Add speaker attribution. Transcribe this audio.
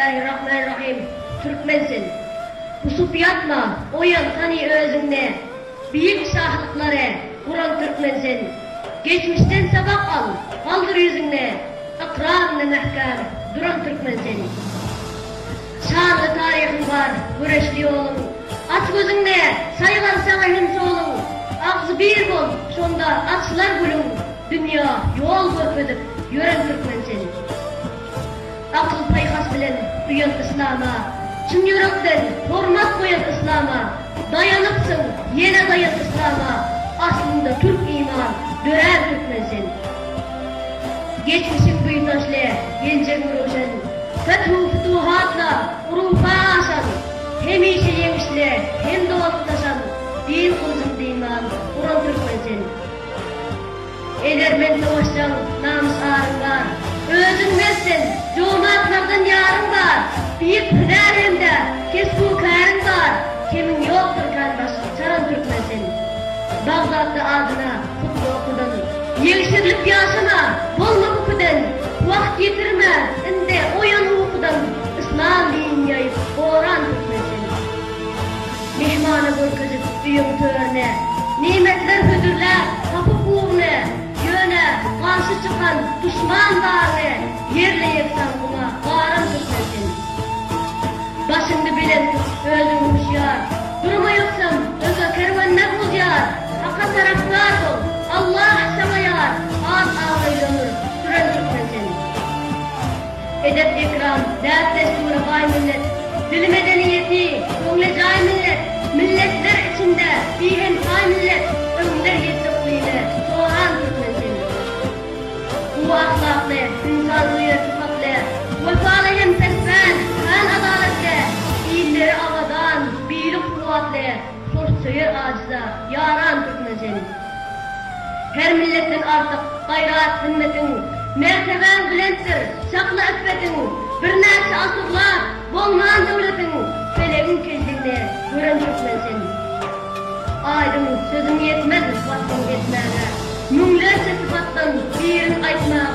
Speaker 1: Bismillahirrahmanirrahim. Türkmen sen. Busup ýatma, oýan hany özüňde. Beýik şahytlary guran türkmen sen. Geçmişden sabak al, galdyr ýüzüňde. Ykraryňda mähkäm duran türkmen sen. Şanly taryhyň bar, göreşli ýoluň. Aç gözüňde, saýgar saňa hem soluň. Agzybir bol, şonda açylar gülüň. Dünýä ýol görkezip ýören türkmen sen. Akyl-paýhas bilen uýan yslama, Çyn ýürekden hormat goýan yslama, Daýanypsyň, ýene daýan yslama, Aslynda türk iman, dörän türkmen sen. Geçmişiň buýsançly, geljegiň röwşen, Fethu-futuhatla urufa aşan, Hemişe ýeňişli hem dostlaşan, Din gylyjyn dynman uran türkmen sen. Edermen savaşjaň namys-aryň bar. Özüň mert sen, jomartlardan ýaryň bar. Beýik hünär hem-de kesbu käriň bar. Kemiň ýokdur kän baş çaran türkmen sen. Bagdatda adyna hutba okudan. Ýegşerilip ýaşama, bolma büküden. Wagt ýitirme, indi oýan ukudan. Yslam dinini ýaýyp, goran türkmen sen. Myhmana görkezip öýüň törüne, Nemetler hödürläp, tapyp ugruny, Ýöne garşy çykan duşman baryny Ýerle ýegsan guma garan türkmen sen. Başyňny belent tut, özüň huşýar, Durma ýogsam, öňe kerwenler uzýar, Haka tarapdar bol, Allah saňa ýar, At-abraýly ömür süren türkmen sen. Edep-ekram, däp-dessura baý millet, Dili medeniýeti, köňle jaý millet, Milletler içinde bihemtaý millet, Öňler ýetdi yklymy soran türkmen sen. Gowy ahlakly, ynsansöýer sypatly, Wepaly hem pespäl, kän adalatly, Illeri abadan, biri kuwwatly, Hoşsöýer ajyza, ýaran türkmen sen. Her milletden artyk gaýrat himmetiň, Mertebäň belentdir, sakla iffetiň, Birnäçe asyrlap bolman döwletiň, Pelegiň kejligini gören türkmen sen. Aýdyň sözüň ýetmez waspyň etmäge, Müňlerçe sypatdan birin aýtmaga.